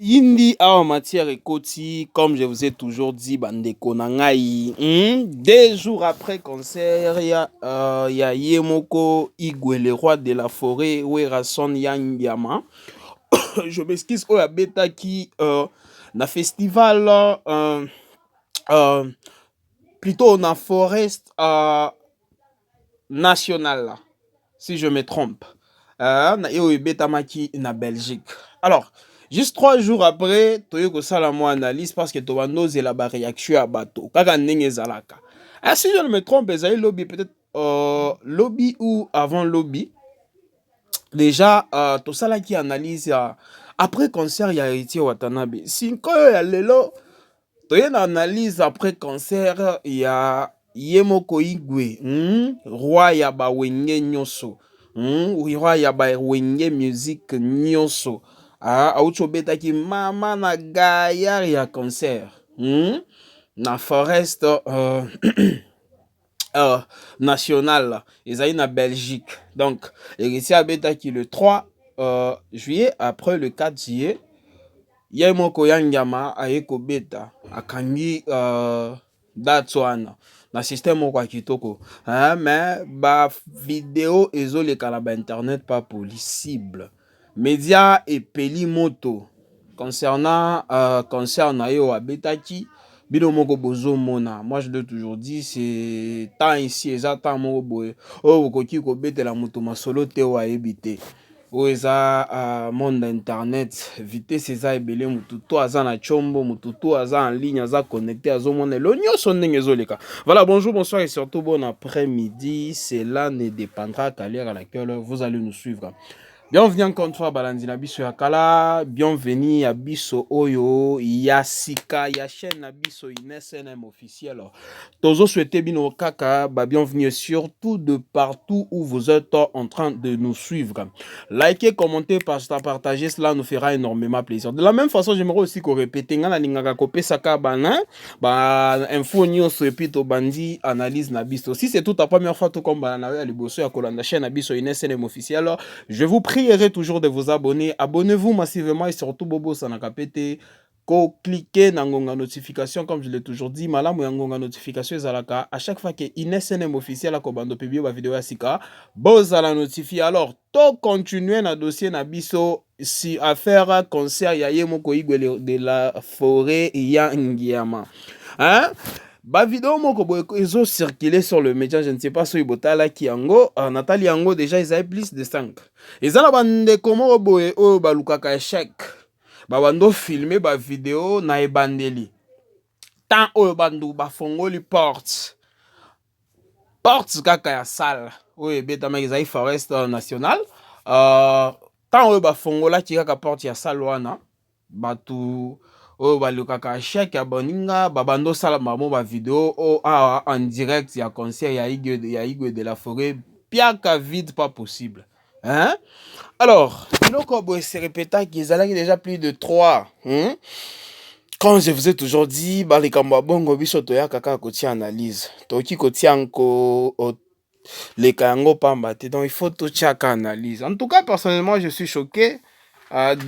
Yindi awa matière ekoti, comme je vous ai toujours dit, bandeko na ngai, 2 jours après concert ya ye moko Igwe, le roi de la forêt, Werrason Yangiama, je m'excuse, oyo abetaki na festival, plutôt na Forest Nationale, si je me trompe, na oyo ebetamaki na Belgique. Alors, juste 3 jours après, toyei kosala mwa analyse parce que tobanda ozela baréaction ya bato kaka ndenge ezalaka. Ah, si je ne me trompe, ezali lobi peut-être, lobi ou avant lobi déjà, tosalaki analyse ya après concert ya Héritier Watanabe. Sikoyo ya lelo, toye na analyse après concert ya ye moko Igwe, Roi ya bawenge nyonso, Roi ya bawenge musique nyonso. Ah, auti obetaki mama na gaillard ya concert, Na Forest National, ezali na Belgique. Donc Héritier abetaki le 3 juillet. Après, le 4 juillet, ye moko ya Ngiama aye kobeta, akangi date wana na système moko ya kitoko, hein, mais bavideo ezoleka na bainternet, pas possible. Média epeli moto concernant concert na ye oyo abetaki. Bino moko bozomona. Moi, je l'ai toujours dit, c'est temps ici, eza temps moko boye oyo bokoki kobetela moto masolo te oyo ayebi te. Oyo eza monde internet, vitesse eza ebele. Motu to aza na tshombo, motu to aza en ligne, aza connecté, azomona elo nyonso ndenge ezoleka. Voilà, bonjour, bonsoir et surtout bon après-midi, cela ne dépendra qu'à l'heure à laquelle vous allez nous suivre. Bienvenue encore une fois, balandi na biso ya kala, bienvenue ya biso oyo ya sika ya chaîne na biso Ines NM officiel. Tozo souhaiter bino kaka ba bienvenue, surtout de partout où vous êtes en train de nous suivre. Likez, commentez, partagez, cela nous fera énormément plaisir. De la même façon, j'aimerais aussi qu'on répète, nga nalingaka kopesaka bana ba info nyonso et puis tobandi analyse na biso. Si c'est toute ta première fois, tout comme bana ya liboso ya kolanda chaîne na biso Ines NM officiel, je vous prierai toujours de vous abonner. Abonnez-vous massivement et surtout bobosanaka pe te ko-cliquer na ngonga notification. Comme je l'ai toujours dit, malamu ya ngonga notification ezalaka à chaque fois que Ines NM officiel akobanda publier ba vidéo ya sika, bozala notifié. Alors, to continuer na dossier na biso si affaire concert ya ye moko Igwe de la forêt ya Ngiama, hein? Bavideo moko boye ezocircule sur le média, je ne sais pas soki botalaki yango. Natali yango déjà, ezali plus de 5. Eza na bandeko moko boye oyo balukaka échec, babando filme bavideo na ebandeli, temps oyo bandu bafongoli porte kaka ya salle oyo ebetamaki, ezali Forest National. Temps oyo bafongolaki kaka porte ya salle wana, bato oyo balukaka échec ya baninga babanda osala bango bavideo oyo awa en direct ya concert ya Igwe de la forêt, piaka vide, pas possible, hein? Alors, biloko boye se répétaki, ezalaki déjà plus de 3, Quand je vous ai toujours dit, balikambo ya bongo, biso toyaka kaka kotia analyse, tokoki kotia nko leka yango pamba te. Donc il faut totiaka analyse. En tout cas, personnellement, je suis choqué,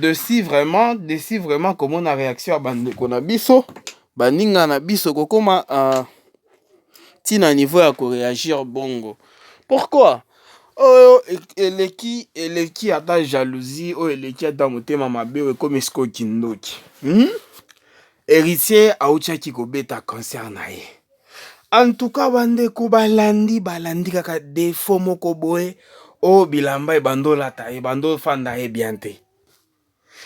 déçu vraiment komona réaction ya bandeko na biso, baninga na biso, kokóma ntina niveau ya koréagir bongo. Pourquoi? Oyo eleki ata jalousie, oyo eleki ata motema mabe, oyo ekomi sikoyo kindoki, Héritier autiaki kobeta concert na ye. En tout cas, bandeko balandi kaka défaut moko boye oyo bilamba ebanda olata, ebanda ofanda ye bien te.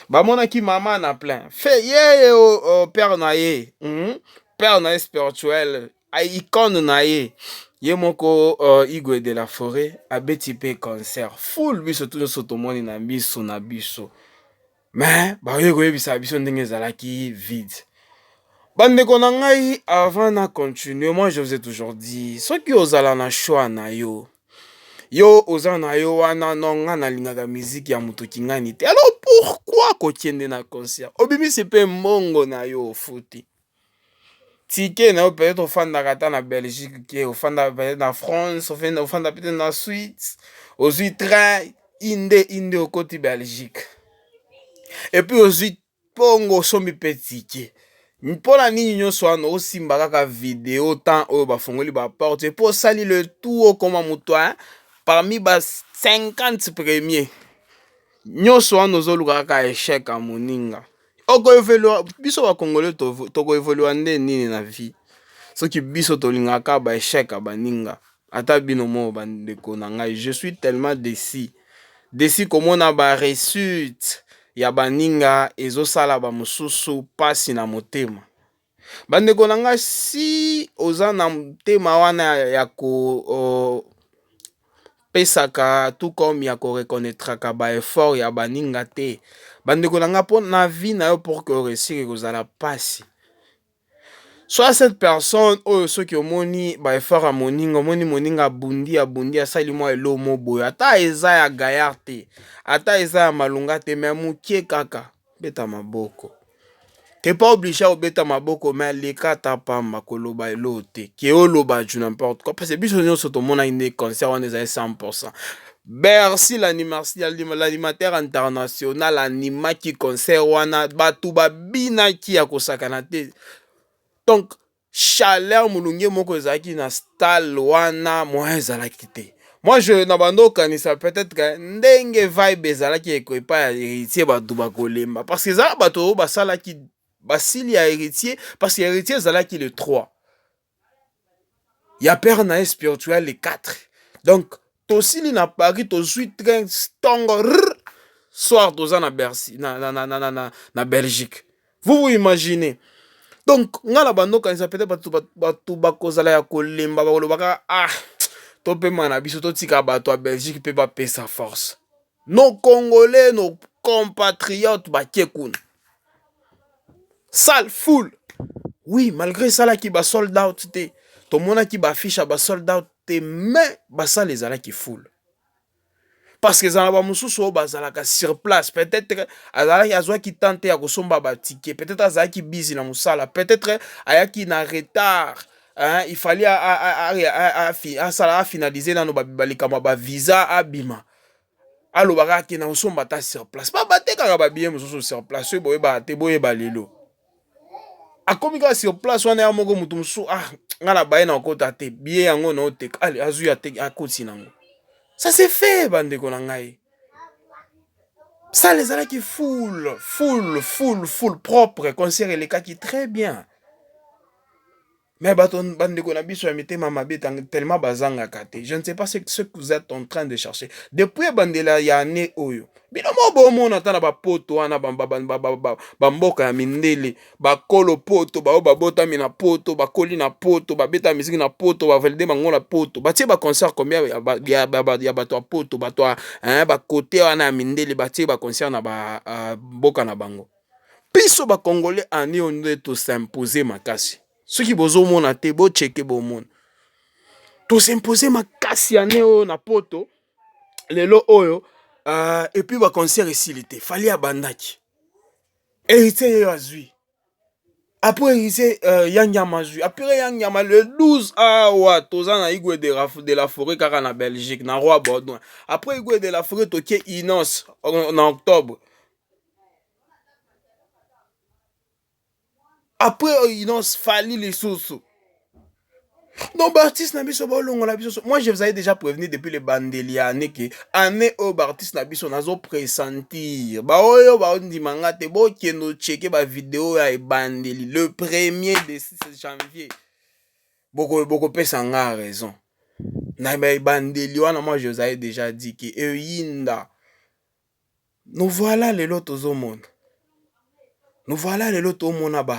Bamonaki mama na plein fait ye, père na ye, Père na ye spirituel, icône na ye, ye moko Igwe de la forêt, abeti mpe concert full. Biso tu nyonso tomoni na miso na biso, mais bakoki koyebisa biso ndenge ezalaki vide. Bandeko na ngai, avant na continue, moi je vous ai toujours dit, soki ozala na choix na yo, yo oza na yo wana, no nga nalingaka miziki ya moto kingani te, alors pourquoi kokende na concert, obimisi mpe mbongo na yo, ofuti ticket na yo? Peut-être ofandaka ata na Belgique ke ofanda peut-être na France, ofanda peut-être na Suisse, ozwi train inde inde, okoti Belgique et puis ozwi Mpongo osombi mpe ticket. Mpo na nini nyonso wana osimba kaka video temps oyo bafongoli ba porte mpo osali le tout okoma moto parmi ba 50 premier. Nyonso wana ozoluka kaka echec ya moninga. Okoevolua biso ba congolais tokoevolua nde nini na vie soki biso tolingaka ba echec ya baninga. Ata bino moko ba ndeko na ngai je suis tellement deçu deçu komona ba reussite ya baninga ezosala ba mosusu pasi na motema. Ba ndeko na ngai si oza na motema wana ya ko pesaka tout comme ya ko reconnaitraka ba effort ya baninga te ba ndeko na ngai po na vie na yo pour que o reussir ekozala pasi. Sois cette personne oyo soki omoni ba effort ya moninga, omoni moninga abundi abundi asali mwa eloko moko boye ata eza ya gaillard te, ata eza ya malonga te mais mokie kaka beta maboko. T'es pas oblige ya kobeta maboko mais leka ata pamba koloba eloko te ke oloba du n'importe quoi parce que biso nyonso tomonaki nde concert wana ezali 100%. Bercy l'animateur international animaki concert wana bato babinaki ya kosakana te donc chaleur molunge moko ezalaki na stale wana moyen ezalaki te. Moi je na bando okanisa peut-être que ndenge vibe ezalaki epai ya Héritier bato bakolemba parce que ezala bato oyo basalaki basili ya Héritier parce que Héritier ezalaki le 3 ya père na ye spirituel le 4 donc tosili na Paris tozwi train ntongo soir toza na Bercy na Belgique. Vous vous imaginez? Donc nga na bando kanisa peut-être bato bato bakozala ya kolemba bakolobaka ah topema na biso totika bato ya Belgique mpe bapesa force. Nos Congolais, nos compatriotes bakie kuna. Salle full. Oui, malgré esalaki ba sold out te. Tomonaki ba affiche ya ba sold out te mais ba salle ezalaki full. Parce que ezala ba mosusu oyo bazalaka sur place peut-être azalaki azwaki temps te ya kosomba ba ticket, peut-être azalaki busy na mosala, peut-être ayaki na retard hein, il fallait asala afinaliser nano balikambo ya ba visa abima. Alobaka ake na kosomba ata sur place. Ba batekaka ba billet mosusu sur place oyo boyebaka te boyeba lelo. Akomi kaka sur place wana ya moko moto mosusu ah nga na baye na okota te billet yango na oteka allez azwi akoti nango. Ça c'est fait bandeko na ngai. Salle ezalaki full full full full propre concert elekaki très bien. Mais bato bandeko na biso ya mitema mabe tellement bazangaka te. Je ne sais pas ce que vous êtes en train de chercher. Depuis ebandela ya année oyo bino mo bomona ata na bapoto wana bamboka ya mindele bakolo poto baoyo babotami na poto bakoli na poto babeta miziki na poto bavalide bango na poto batie baconcert combien ya bato ya poto bato ya bakote wana ya mindele batie baconcert na bamboka na bango. Biso ba congolais année oyo nde to s'imposer makasi. Soki bozomona te bo checker bomona. To s'imposer makasi année oyo na poto lelo oyo et puis ba concert esili te. Fally abandaki. Héritier ye azwi. Après Héritier Yangiama azwi. Après Yangiama le 12 awa toza na Igwe de la forêt kaka na Belgique na Roi Baudouin. Après Igwe de la forêt tokie Inos na octobre. Après Inos Fally lisusu. Donc ba artiste na biso bolongola biso. Moi je vous avais déjà prévenu depuis le bandeli ya année que année oyo ba artiste na biso nazo pressentir. Ba oyo ba ndima nga te bokende checker ba vidéo ya ebandeli le 1er de 6 janvier. Boko boko pesa nga raison. Na ba ebandeli wana moi je vous avais déjà dit que eyinda. Nous voilà lelo tozomona. Nous voilà lelo tomona ba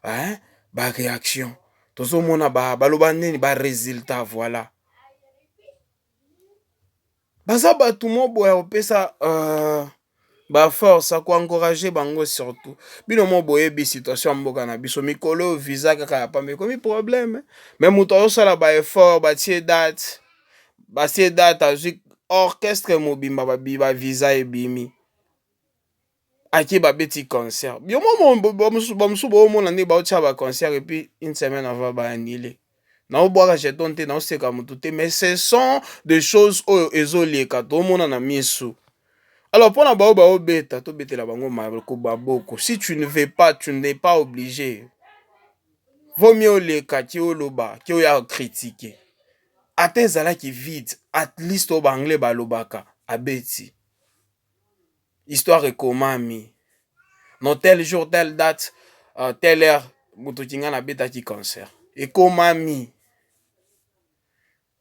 hein, ba réaction. Tozomona ba baloba nini ba résultat voilà. Baza bato mo boya kopesa ba force ko encourager bango surtout. Bino mo boyebi situation ya mboka na biso mikolo visa kaka ya pamba ekomi problème. Mais moto azosala ba effort batie date. Batie date azwi orchestre mobimba ba visa ebimi. Ake babeti concert. Yo mo bamosusu boomona nde baotia ba concert et puis une semaine avant ba annuler. Naobwaka jeton te, naoseka motu te, mais ce sont des choses oyo ezoleka tomona na misu. Alors mpona bao baobeta, tobetela bango maboko. Si tu ne veux pas, tu n'es pas obligé. Vaut mieux oleka ti oloba ki oya critiquer. Ata ezalaki vide, at least oyo baanglais balobaka, abeti, histoire ekomami no tel jour, telle date, telle heure, moto kinga nabetaki concert, ekomami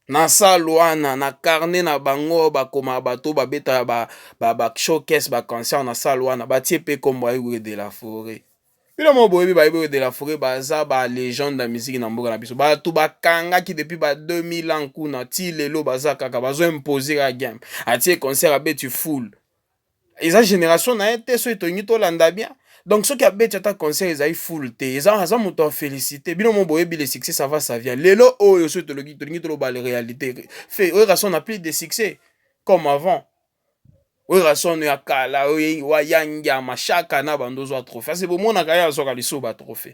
na salle wana, na carnet na bango bakomaka bato babetaka ba showcase, baconcert na salle wana, batie mpe nkombo ya Igwe de la Forêt. Bino mo boyebi, bayebi de la Forêt, baza balégende ya musique na mboka na biso. Bato bakangaki depuis ba 2000 ans kuna ti lelo, baza kaka bazoimpose kaka game. Atie concert, abeti full, eza génération na ye te. Soki tolingi tolanda bien, donc soki abeti ata concert ezali full te, eza aza moto afélicité. Bino mo boyebi, le succès, ça va, ça vient. Lelo oyo, soki tolingi toloba le réalité fait, oyo n'a plus de succès comme avant. Oyo rason ya kala, oyo wayangiama shaka na bando ozwa trophée, ase bomonaka ye azwaka lisusu batrophée,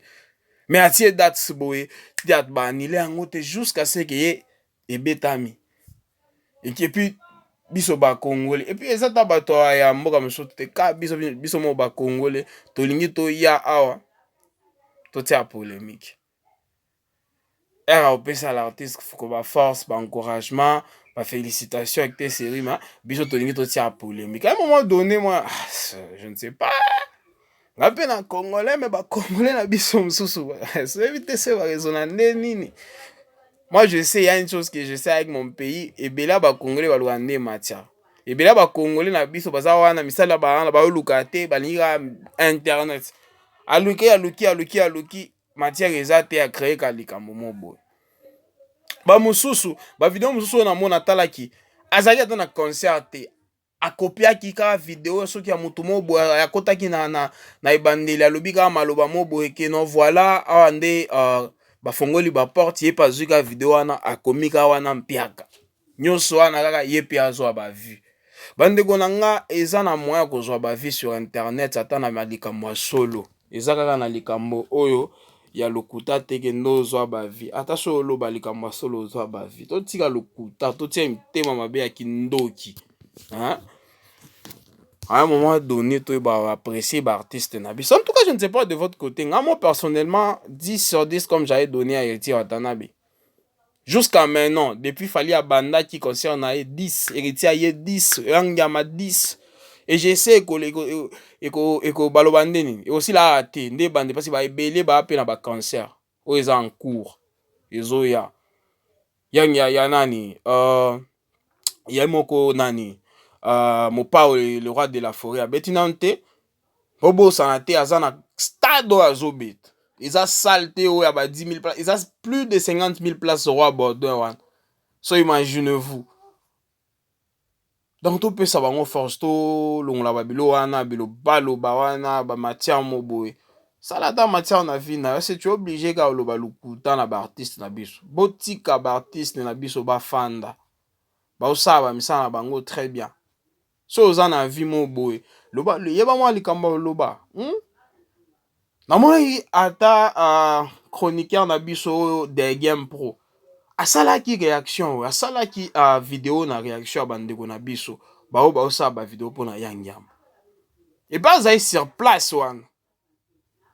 mais atie date boye, date baanile yango te jusqu'à ce que ye ebetami. Et puis biso bakongole, et puis eza ta bato ya mboka mosusu te, ka biso, biso moko bakongole, tolingi toya awa totia polémique. Ere opesa l'artiste ko baforce, baencouragement, bafélicitation avec tes séries, ma biso tolingi totia polémique. À un moment donné, moi, ah, je ne sais pas, nga mpe na congolais, mais bacongolais na biso mosusu, soyebi te se baraisonna nde nini. Moi, je sais, il y a une chose que je sais avec mon pays: ebele ya bacongolais baluka nde matière. Ebele ya bacongolais na biso baza wana, misala bawana baoluka te, balingi kaka internet. Aluki, aluki, aluki, aluki, matière eza te, acréer ka likambo mo boye. Bamosusu, bavideo mosusu oyo namona, atalaki, azalaki ata na concert te, akopiaki kaka video soki ya motu mo boye, akotaki na ebandeli, alobi kaka maloba mo boye ke non, voilà, awa nde bafongoli baporte. Ye mpe azwi kaka video wana, akomi kaka wana mpiaka nyonso wana, kaka ye mpe azwa bavues. Bandeko na nga, eza na moyen ya kozwa bavues sur internet ata na likambo ya solo, eza kaka na likambo oyo ya lokuta te ke nde ozwa bavues. Ata so oloba likambo ya solo, ozwa bavues. Totika lokuta, totia mitema mabe ya kindoki, hein? À un moment donné, toyeba apprécier baartiste na biso. En tout cas, je ne sais pas de votre côté, nga moi personnellement, 10 sur 10, comme j'avais donné à Héritier Watanabe jusqu'à maintenant. Depuis Fally abandaki concert na ye 10, Héritier aye 10, Yangiama 10, et j'essaie eko baloba nde nini, ekosila te nde ebande, mpasi baebele baa mpe na baconcert oyo eza en cours, ezoya yangi ya nani, ye moko nani, Mopao, le roi de la forêt, abeti nanu te. Bobosana te, aza na stade oyo azobeta, eza salle te oyo ya ba 10 000 places, eza plus de 50 000 places, Roi Baudouin wana. So imaginez-vous donc, topesa bango force, tolongola babilo wana, bilobaloba wana, bamatière mo boye. Sala ata matière na vie na yo, se tu obligé kaka oloba lokuta na baartiste na biso. Botika baartiste na biso bafanda, baosala bamisala na bango très bien. So oza na vie mo boye, loba, yeba mwa likambo oloba, Namonaki ata chroniqueur na biso oyo The Game Pro asalaki réaction oyo, asalaki video na réaction ya bandeko na biso baoyo baosala bavideo mpona Yangiama, epe azali sur place wana.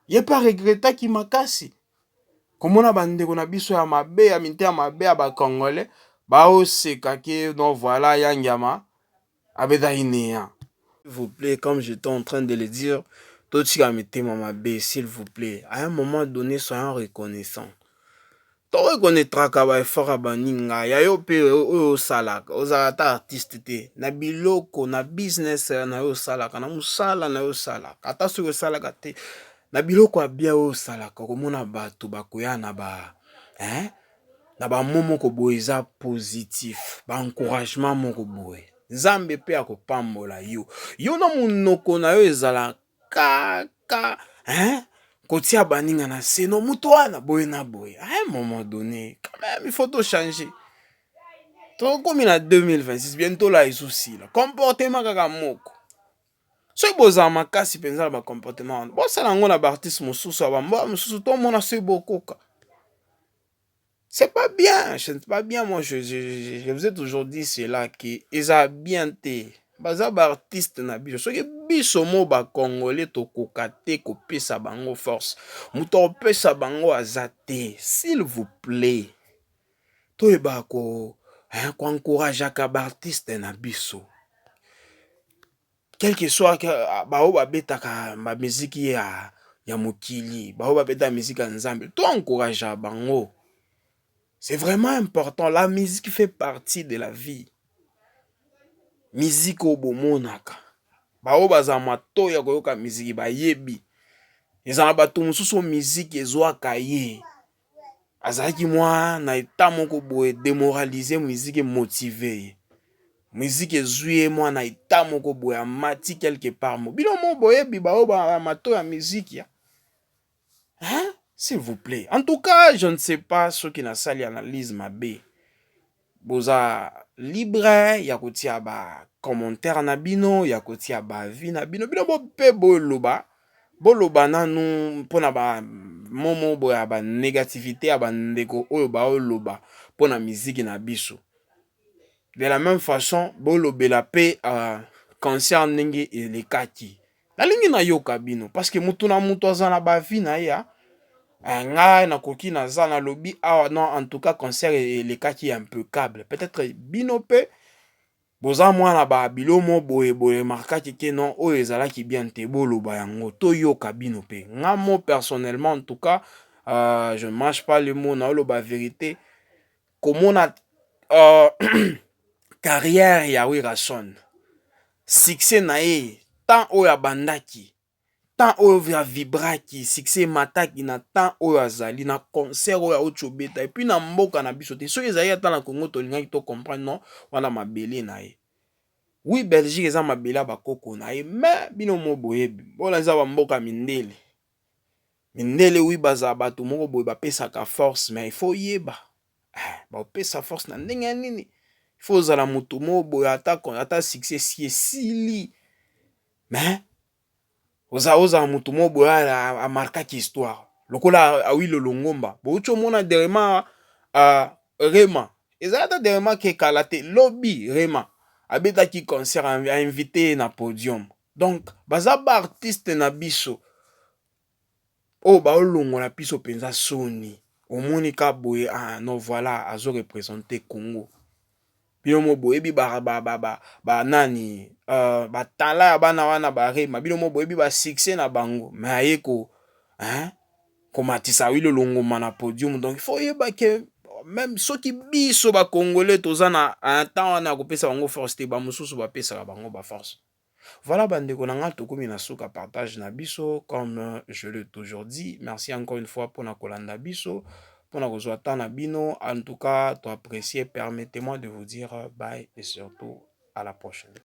Ye mpe aregretaki makasi komona bandeko na biso ya mabe, ya mitema mabe ya bacongolais, baoseka ke non, voilà, Yangiama abetaki néant. S'il vous plaît, comme j'étais en train de le dire, totika mitema mabe, s'il vous plaît. À un moment donné, soyons reconnaissants, toreconnaîtraka baeffort ya baninga ya yo mpe oyo osalaka. Ozalaka ata artiste te, na biloko na business na yo osalaka, na mosala na yo osalaka, ata soki osalaka te, na biloko ya bien oyo osalaka, okomona bato bakoya na ba, hein? Na bamo moko boye eza positif, baencouragement moko boye. Nzambe mpe akopambola yo. Yo na monoko na yo ezala kaka, hein? Kotia baninga na se, no moto wana boye na boye. À un moment donné, quand même, il faut tochanger. Tokomi na 2026 bientôt la, ezosila, comportement kaka moko. Soki bozala makasi mpenza na bacomportement wana, bosala yango na baartiste mosusu ya bamboka mosusu, tomona soki bokoka. C'est pas bien, c'est pas bien. Moi, je vous ai toujours dit cela, que eza bien te. Baza baartiste na biso. Soki biso mo bacongolais tokoka te kopesa bango force, moto akopesa bango aza te. S'il vous plaît, toyeba koencourageaka baartiste na biso, quel que soit baoyo babetaka bamiziki ya mokili, baoyo babetaka miziki ya Nzambe, toencourageaka bango. C'est vraiment important. La musique fait partie de la vie. Miziki oyo bomonaka, baoyo bazala matoyi ya koyoka miziki bayebi, eza na bato mosusu oyo miziki ezwaka ye. Azalaki mwa na état moko boye démoralisé, miziki emotiver ye, miziki ezwi ye mwa na état moko boye, amati quelque part. Mo bino mo boyebi, baoyo bamato ya miziki, hein? S'il vous plaît. En tout cas, je ne sais pas soki nasali analyse mabe. Boza libre ya kotia bacommentaire na bino, ya kotia baavis na bino. Bino bo mpe boloba, boloba nanu mpona bamomo boye ya banégativité ya bandeko oyo baoloba mpona miziki na biso. De la même façon, bolobela mpe concert ndenge elekaki. Nalingi nayoka bino, parce que mutu na mutu aza na baavis na ye. Ngai nakoki, naza nalobi awa: non, en tout cas concert elekaki impeccable. Peut-être bino mpe boza mwana babilo boye boye markaki ke non, oyo ezalaki bien te. Boloba yango, toyoka bino mpe. Nga mo personnellement, en tout cas, je ne mâche pas le mot, naoloba vérité. Komona carrière ya Werrason, succès na ye, temps oyo abandaki, temps oyo avibraki, succès emataki, na temps oyo azali na concert oyo auti obeta, et puis na mboka na biso te. Soki ezalaki ata na Congo, tolingaki tocomprendre: non, wana mabele na ye. Oui, Belgique eza mabele ya bakoko na ye, mais bino mo boyebi, mpona eza bamboka mindele. Mindele, oui, bazala bato moko boye bapesaka force, mais il faut yeba bapesa force na ndenge ya nini. Il faut ozala motu moko boye, ata succès si esili, mais ozala motu moko boye amarkaki histoire lokola Awilo Longomba. Bouti omona dernièrement, Rema, ezali ata dernièrement ke kala te, lobi Rema abetaki concert, ainvité ye na podium. Donc baza baartiste na biso oyo baolongola biso mpenza soni. Omoni ka boye: ah non, voilà, azoreprésenter Congo. Bino mo boyebi banani, batala ya bana wana barema. Bino mo boyebi basuccès na bango, mais aye ko, hein, komatisa Awilo Longomba na podium. Donc il faut oyeba ke même soki biso bacongolais toza na temps wana ya kopesa bango force te, bamosusu bapesaka bango baforce. Voilà, bandeko na nga, tokomi na suka partage na biso. Comme je l'ai toujours dit, merci encore une fois mpona kolanda biso, mpona kozwa temps na bino. En tout cas, toapprécier. Permettez-moi de vous dire bye et surtout à la prochaine.